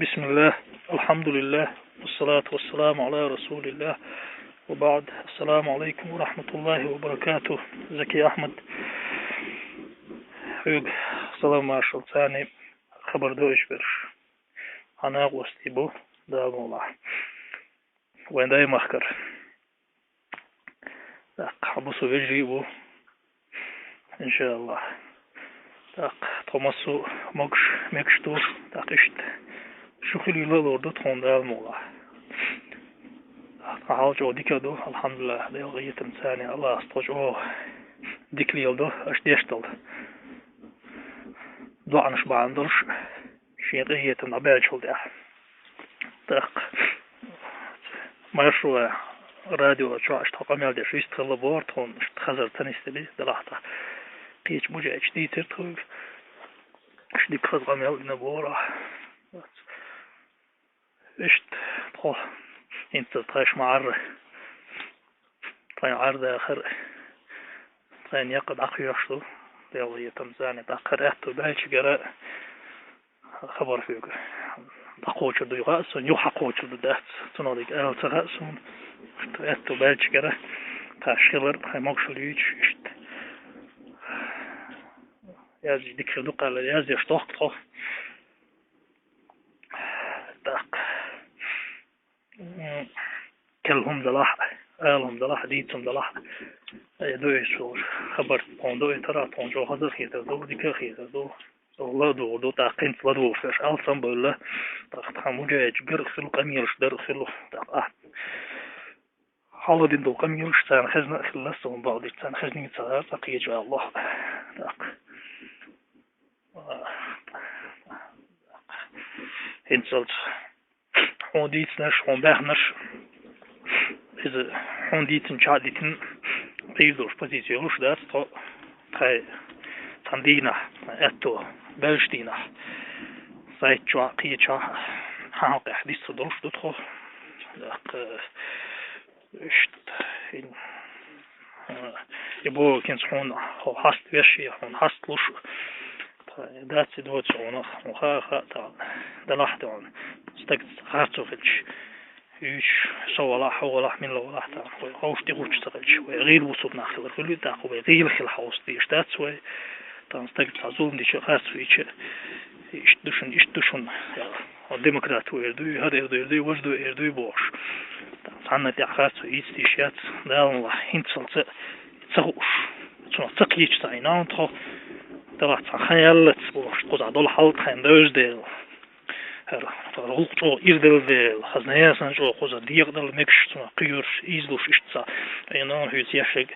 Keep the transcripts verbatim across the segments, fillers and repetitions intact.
بسم الله، الحمد لله، والصلاة والسلام على رسول الله، وبعد. السلام عليكم ورحمة الله وبركاته. Заки Ахьмад, хьоьга салам-маршалла, царна хабар ду иш берш. Хьан накъостий бу, Дала мукъ лахь. Вайн дай махкара. ТӀаккха хьан бусу вежарий бу, иншааллахӀ. ТӀаккха тхо массо а могуш, мегаш ду, тӀаккха иштта шу хила йила а лур ду тхуна, Дала мукъ лахь. ТӀаккха тхан хьал чӀогӀа дика а ду, алхьамдулиллахӀ, Делан къинхетамца, Аллахьас тхо чӀогӀа дика леладо, аша деш дола доӀанаш бахьана долуш. Шен къинхетам дӀабаьллачул тӀаьхьа. ТӀаккха Маршо радио чохь иштта тхо къамел деш вистхилла бохура тхуна, иштта хазар ца нисделла, делахь тӀаккха кхечу мужича дийцира тхоьга. Иштта дика хаза къамел дина бохура. Иштта тхо хӀинца тхаьш ма-Ӏарра, тхайн Ӏар-дахар, тхайн некъа дӀакхоьхьуш ду, Делан къинхетамца, тӀаккха хӀара аьтту баьлчигара хабар хьоьга дӀакхочур дуй хаьа суна, юха хьакхочур ду дац, цунах дика ала ца хаьа суна. Аьтту баьлчигара тхаьш хилар, тхайн могушалла юьйцуш, иштта язъеш дика хир ду кхаьлла, язъеш дохку тхо. ТӀаккха, м, керла хӀума делахь а, ала хӀума делахь а, дийца хӀума делахь а, э, ду иш хабар тхуна ду и тара, тхуна чӀогӀа хаза хетар ду, дика хетар ду. ЛадугӀур ду, тӀаккха хӀинца ладугӀуш берш алсам а бевлла, тӀаккха тхан мужича гар а хилла, къамелаш дар а хилла, тӀаккха ахь хьалха дина долу къамелаш царна хезна а хилла, суна бакъдерг царна хезний ца гӀерта кхечу а лохьа. ТӀаккха хӀинцалц хьуна дийцинарш, хьуна баьхнарш, иза хьуна дийцинчохь а дитина, къийла долуш позици йолуш дац тхо, тхайн цхьана дийнахь, аьтто баьллачу дийнахь, сайт чохь а, кхечахь а, хьан хьокъехь дистхир долуш ду тхо. ТӀаккха иштта, и, и боху хӀинца хьуна хьо хьаста веш, я хьуна хьаста луш, дац и доцу хьуна, хьуна хаа, хаа тахана, делахь а тахана, стаг харцо хилча, юьйцуш, со валахь, хьо валахь, милла валахь тахана, вай ховш тӀе гӀуттуш ца хилча, вай гӀийла бусург нах хилар хуьлу, тӀаккха вай гӀийла хила хьовса дезаш дац вай, тахана стаг цхьа зулам дича, харцо йича, иштта ду шуна, иштта ду шуна, аьлла. Хьо демократ ву эр дуй, хӀара эр дуй, эр дуй, важа дуй, эр дуй бохуш. Цхьанна тӀехь харцо йийца дийш яц, Дала мукъ лахь, хӀинцалц ца хууш. Цунах ца кхийча ца Ӏийна тхо. Делахь цхьа хан яллалц бохуш, кхузахь долу хьал тхайна девза дела. ХӀара, хӀара гӀуллакх чӀогӀа ирделла дела, хазна ясана чӀогӀа кхуза декъадала мегаш, цунах кхоьруш, ийзалуш иштта ца Ӏийна хьуьца ешшаг.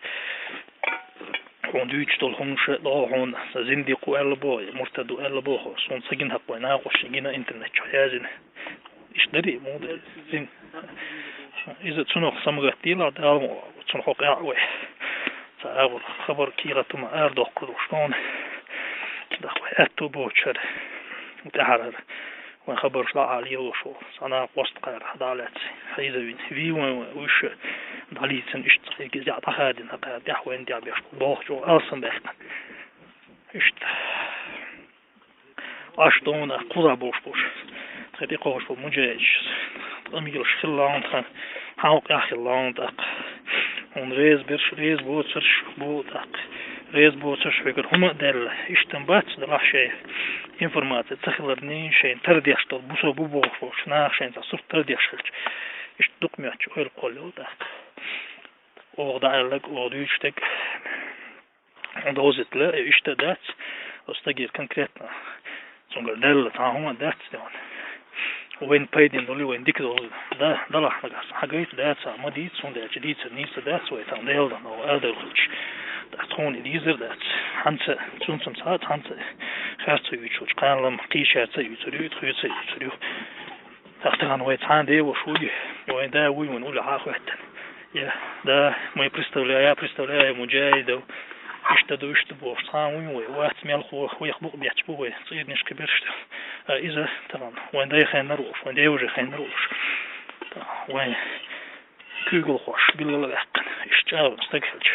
Хьуна дуьйцуш долу хӀуманаш а догӀу хьуна, сан зиндикъ ву аьлла боху, я муртад ву аьлла боху, суна ца гина хӀокху вайн накъосташна гина интернет чохь язйина. Иштта дарий, муха дарий? Зин-, иза цунах самагаттийла, Дала ма-, цунах хӀокху а вай. Ца агӀор хабар кехат хӀума арадоккхур долуш хьуна. Даха вай аьтту боцуш хӀара. ТӀаьхьара хӀара. Вайн хабарш дӀа а лелош волу, цхьа накъост кхара дӀа а лаьцна, хьийзавина. Вий вайн, вайн уьш дӀалийцина, иштта цхьа иза дӀахадина, кхара тӀехь вайна тӀехь беш болу болх чӀогӀа алсам баьккхина. Иштта Ӏаш дона кхузахь болуш болуш, тхайн тӀекхочуш болу мужичаш, къамелаш хилла хьуна тхан, хьан хӀокху хилла хьуна тӀаккха. Хьуна реза берш, реза боцурш бу тӀаккха. Реза боцурш хьоьгара хӀума а даьлла, иштта бац, делахь шайн информаци ца хиларний, шайна тардеш долу бусо бу бохуш болчу наха шайна цхьа сурт тардеш хилча, иштта дукха моьттуш ойла кхоллайо тӀаккха. Оха дӀааьлларг, оха дуьйцуш дерг, хьуна довзийтала, иштта дац, оцу стагера конкретно. Цуьнгара даьлла цхьа хӀума дац де ван. Вайн пайдина долу, вайн дика долу. Да, далахь нагахь сан хьагайта, да, цхьа ма дийца, хӀунда аьлча дийца нийса дац вай, тхан Делан дана, вай арадевлла хилча. Да, тхуна и дийзар дац. Хьанца, цунцам цхьа, хьанца харцо юьйцуш, кхана-м кхийчара ца юьйцур ю, тхоьца юьйцур ю. Тахана вай цхьана деваш вуй, вайн да вуй, вайн уллехьа а хӀоьттина. Я, да, мы представляем, я представляю муджахидов. Иштта ду, иштта бохуш, цхьа вуй вай, вац мелхо, вайх букъ бетташ бу вай, цӀийрнаш кхиберш. А иза, тахана, вайн дай хеннар волуш, вайн деважий хеннар волуш. Вайн куьйгалхош, билгала ваьккхина, иштта чӀагӀо стаг хилча.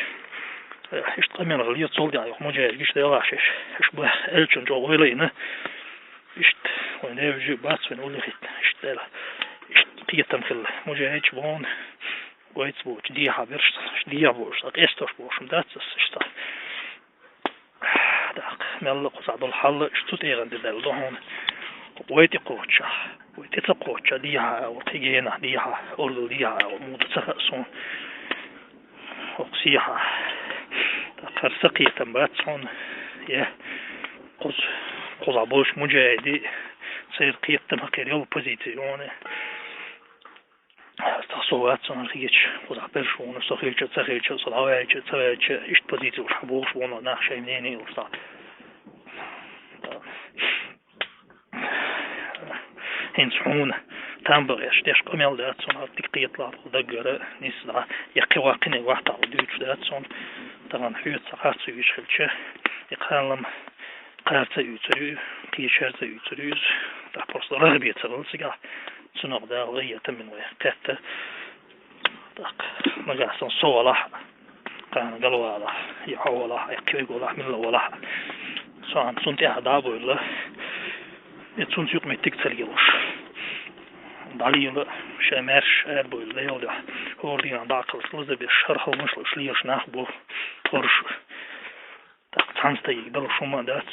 Иштта къамел гӀале, цул дӀа юха муджахид гиш делахь шиш, иш бах, элчун чӀогӀа ойла а йина. Иштта Вайн девжи бац, вайн улихит, иштта, иштта кхетам хилла. Мужайч бон, гойц боч, дехьа берш, дехьа бош, а къестош бошум дац, ас иштта. Так, мелла кхуза дол хьалла, иш цу тӀегӀан де дал дохун. Вай тӀе кхоча, вай тӀе ца кхоча, дехьа, вай кхигена, дехьа, оргал дехьа, вай муда ца хасун. Оксиха. Так, харса кхетам бац хьона. Я, кхуз-, кхуза болш мужайди, цер кхетам хакер йол позиция йоне. Ца со вац хьона хигич, кхуза берш вона, со хилча, ца хилча, со дӀаваьлча, ца ваьлча, ишт позиция уж хьаболш вона, нах шай мнение уж та. ХӀинца хьуна там бакъеш деш къамел дац, цунах дика кхеталахь даггара, нисса, я кхи ваккхине вахтахь дуьйцуш дац цунна, тахан хьоьца харц уьйш хилча, и кхалам кхарца уьйцур ю, кхечарца уьйцур ю, так просто рагӀбе ца вал цигахь, цунах Дала вай я тамин вай кхетта. Так, нагахь санна со валахь, кхана гал валахь, я хьо валахь, я кхивиг валахь, милла валахь. Со хьан цун тӀехьа дӀа а бовла, я цунца юкъ меттиг ца лелош. ДӀалела, ша маьрша ара бовла, Дала дуьхьа. ХӀора дийнахь дӀа а кхаллаш, лаза беш, шархалмаш луш, лелаш нах бу, хӀорш. Так, цхьанца тайиг дала шума дац.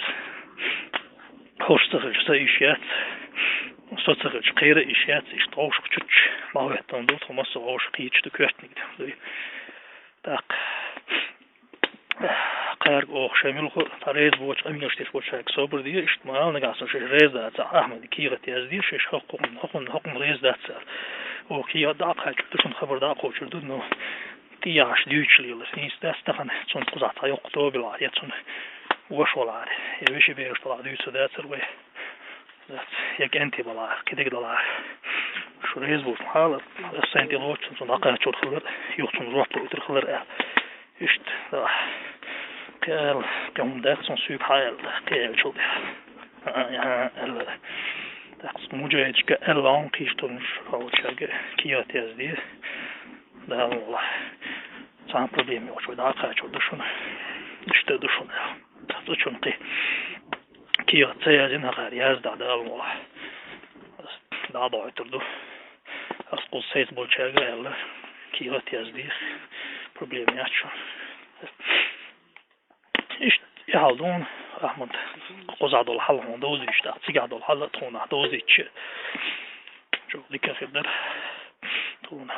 ХӀорш ца хилча, са иш яц. Со ца хилча, кхера иш яц. Иштта вовшах чуч ма веттан ду, тхо массо вовшах кхийча ду коьртниг ду. Так. Кхарга оха шамилху, та рез бочу, аминаш теш бочу, шайга собар де, иштта ма ал нагахь сан шеш рез дац, Ахмад кийгат язде, шеш хакхун, хакхун, хакхун рез дац. О, кийгат дӀа кхачу, ду шун хабар дӀа кхочур ду, но тӀехьаш дуьйцуш лелар. Нийса дац тахан, цунна кхузахь цхьа йоккха тобилахь, я цунна вош валахь, я веши бераш талахь дуьйцу дацар вай. Дац, я кӀентий балахь, кхидиг далахь. Шу рез бу хьала, ас сайн тӀе лоцу, цунна дӀакхачур хилар, юха цунна жоп лойтур хилар аьлла. Иштта, да. Кхел, кхел дац, цунна суьйга хьаьлла, кхел чул. А, я, аьлла. Так, мужайчка аьлла, он кхиш турнуш, хьо чарга, кийгат язде. Дала мукъ лахь. Цхьа проблема йоцуш вай дӀакхачур ду шуна. Иштта ду шуна. Цу чун кхи. Кийгат ца язйина хӀара, язда, Дала мукъ лахь. ДӀадойтур ду. Ас кхуза сайца болчаьрга аьлла. Кийгат язде. Проблема яц шуна. Иштта и хьал ду хьуна, Ахмад, кхузахь долу хьал хьуна довзуьйтуш, тӀаккха цигахь долу хьал а тхуна довзуьйтуш, чӀогӀа дика хир дара тхуна.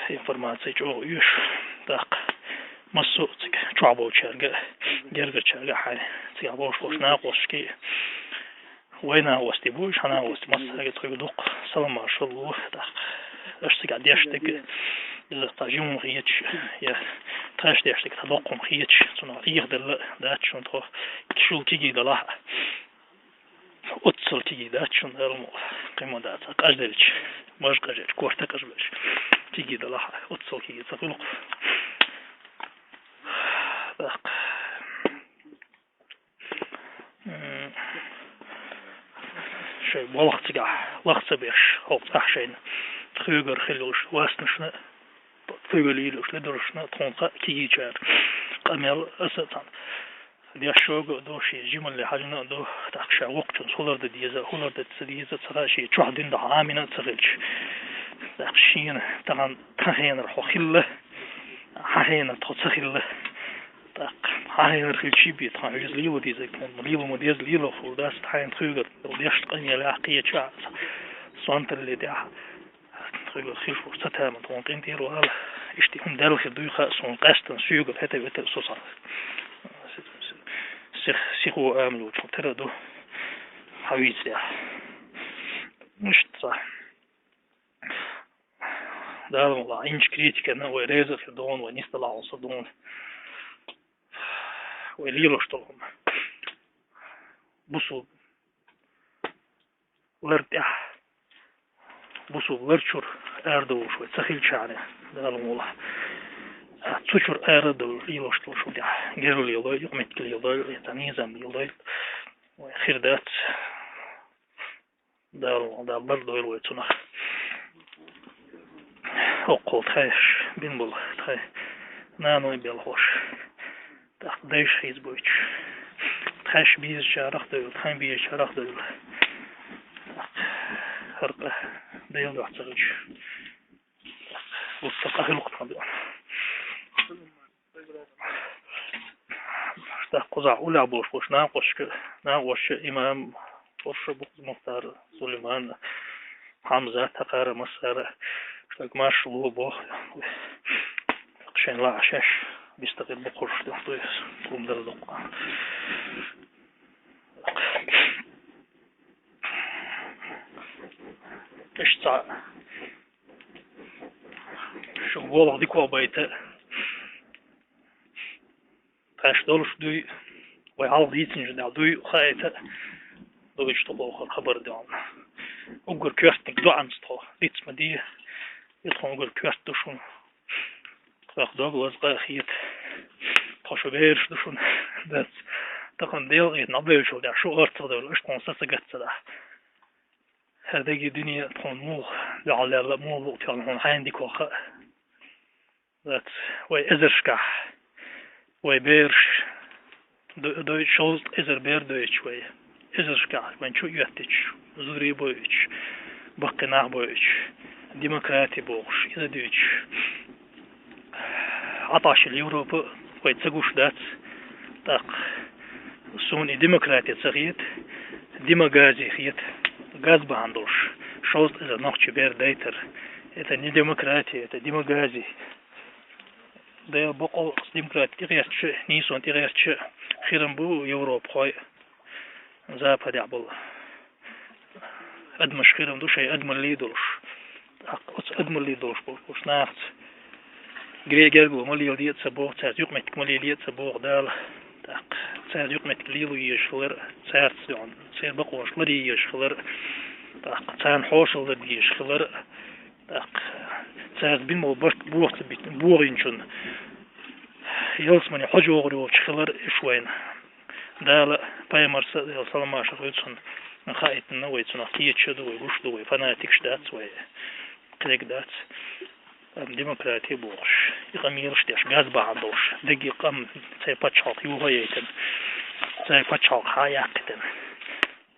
Информаци чӀогӀа оьшу, тӀаккха массо а цига чохь болчаьрга, гергарчаьрга хьайн, цигахь болуш болчу накъосташка Вай накъостий бу, уьш хьан накъостий, массаьрга тхоьга дуккха салам-маршалла ло, тӀаккха аша цигахь деш дерг, иза тхан жимма хеташ, я тхаьш деш дерг тхан доккха хӀума хеташ, цунах Ӏехаделла дац шуна тхо, шул кегий далахь а. Оццул кегий дац шуна, Дала мукъ лахь, кхин ма дац, къажделча, маж къажелча, корта къажбелча, кегий далахь а, оццул кегий ца хуьлу-кх. ТӀаккха. М, шайн болх цигахь лаха ца беш, хӀокху цӀахь шайна тхоьгара хила йолуш васнашна, тхоьгара лийла йолуш ледуршна, тхуна кхаъ кегийчара къамел аса а цхьаьна. Деш шога а ду, шен жималле хьаьжна а ду, тӀаккха ша воккхачунца хӀулар дан деза, хӀулар дан ца деза а ца хаьа, шен чохь дина дахьа Ӏамийна а ца хилча. ТӀаккха шена тахана тхан хенара хьо хилла, хьан хенара тхо ца хилла. ТӀаккха хьан хенара хилчий бен, тхан хьоьца лело дезарг, тхуна лело ма деза, лело хуьлу дац, тхьайна тхоьгара дешна къамелехь кхечахь, сонталле тӀехь, тхоьгара хилча уьш ца таман, тхуна къинтӀера вала, иштта хӀума даьлла хир дуй хаьа суна, къаьстина соьгара хӀета-вета со цхьа сих-, сихо амал йоцуш тера ду хьан вийцарехь. Иштта цхьа. Дала мукъ лахь, инчу критикана вай реза хир ду хьуна, вай нисдала хьуна со ду хьуна. Вай лелош долу хӀума. Бусул лар тӀехь. Бусул лар чуьра арадовлуш вай ца хилчахьана, Дала мукъ лахь. Цу чуьра арадовлуш лелош долу шу тӀехь. Герга лелойла, юкъаметтиг лелойла, я цхьа низам лелойла. Вай хир дац. Дала, Дала лардойла вай цунах. Оккхул тхаьш бин болу тхайн наной белхош, тӀаккха дайша хьийзабойтуш, Кхаьш безачарах а довла, тхаьш безачарах а довла. ХӀара къа Дала дуьхьа ца хилча, гуттар къа хӀуллакх тхан дуьхьа. ТӀаккха кхузахь уллехь болуш болчу накъосташка, накъосташа имам Турша, Букъ Мухтар, Сулайман, Хьамзат, хӀокхара массара, шуьга маршалла боху. Шайн лаахь шаьш бистахь боккхуш дуьхьа ду иза, хӀума дара дуккха. Иштта цхьа шуьга болх дика байта, тхаьш долуш дуй, вай хьалха дийцинчу дела дуй хаийта, дуйчу тӀехула хабар дуьхьал. Уггар коьртаниг доӀанца тхо диц ма де, и тхуна уггар коьрта ду шуна. Тхох дог лаза къа а хета. Тхо шу бераш ду шуна. Дац. Тахана Делан къинхетам бевллачул тӀаьхьа шу орцах девлла, аша тхуна са ца гатта ца дахь. ХӀара дерриге дуьне тхуна муха дуьхьал лелла, муха луъу тоьхна хьуна хьайна дика ваха. Дац, вай эзаршкахь, вай бераш, ду-, дойтуш шовзткъа эзар бер дойтуш вай, эзаршкахь вайн чу оьттуьйтуш, зурий бойтуш, баккхий нах бойтуш, демократи бохуш, иза дуьйцуш. Ӏаташил Европа вай ца гуш дац, тӀаккха суна и демократи ца хета, демогази хета, газ бахьана долуш, шовзткъа эзар нохчий бер дайтар. Это не демократия, это демогази. Дала боккъал демократи тӀегӀертача, нийсонна тӀегӀертача хирам бу европахой, западехь болу. Адамаш хирам ду шайн адамаллий долуш. ТӀаккха оцу адамаллий долуш болуш нахаца гергарло ма леладе а ца боху, цаьрца юкъаметтиг ма лелае а ца боху Дала. ТӀаккха цаьрца юкъаметтиг лело езаш хилар, цаьрца, церан бакъонаш ларъе езаш хилар, тӀаккха царна хьошалла дар дезаш хилар, тӀаккха цаьрца бина болу барт боху ца бит-, бохийначунна ялсамане хьожа вогӀур йолчу хилар уьш вайна. Дала, пайхамарца, Делан салам-маршалла хуьлда цунна, хаийтина вай, цунах кхеташ а ду вай, гуш а ду вай, фанатикаш дац вай, кхерг дац. Амма демократи бохуш, и къамелаш деш, газ бахьана долуш, дерриге къам церан пачхьалкх юха а яйтина, церан пачхьалкх хьа а яккхийтина.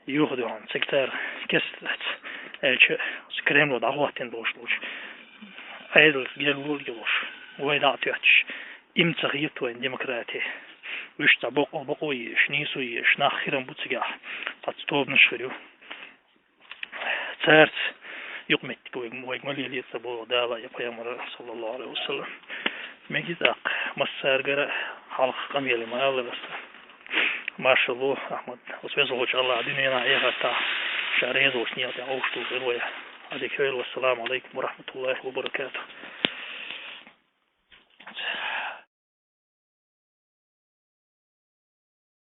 Юха дуьхьал цига цара кеста дац, аьлча, оцу Кремло дӀахӀоттийна долуш долчу Ӏедалца гергарло а йолуш, вай дӀа а тоьттуш, и ма ца хета вайн демократи. Уьш цхьа боккъал бакъо езаш, нийсо езаш нах хирам бу цигахь, цхьацца тобанаш хир ю. Цаьрца юкъаметтиг вайга, вайга ма лелае а ца боху Дала я пайхамара, саллаллаху Ӏалайхи ва саллам. Мега тӀаккха массаьргара хьалха къамеле ма-аллара аса. Маршалла, Ахьмад, оцу везачу Аллахьа дуьненахь, эхартахь ша реза волчу некъа тӀехь вовшахтухур вай. Ӏадика хьойла, вассаламу Ӏалайкум ва рахьматуллахӀи ва баракатухӀ.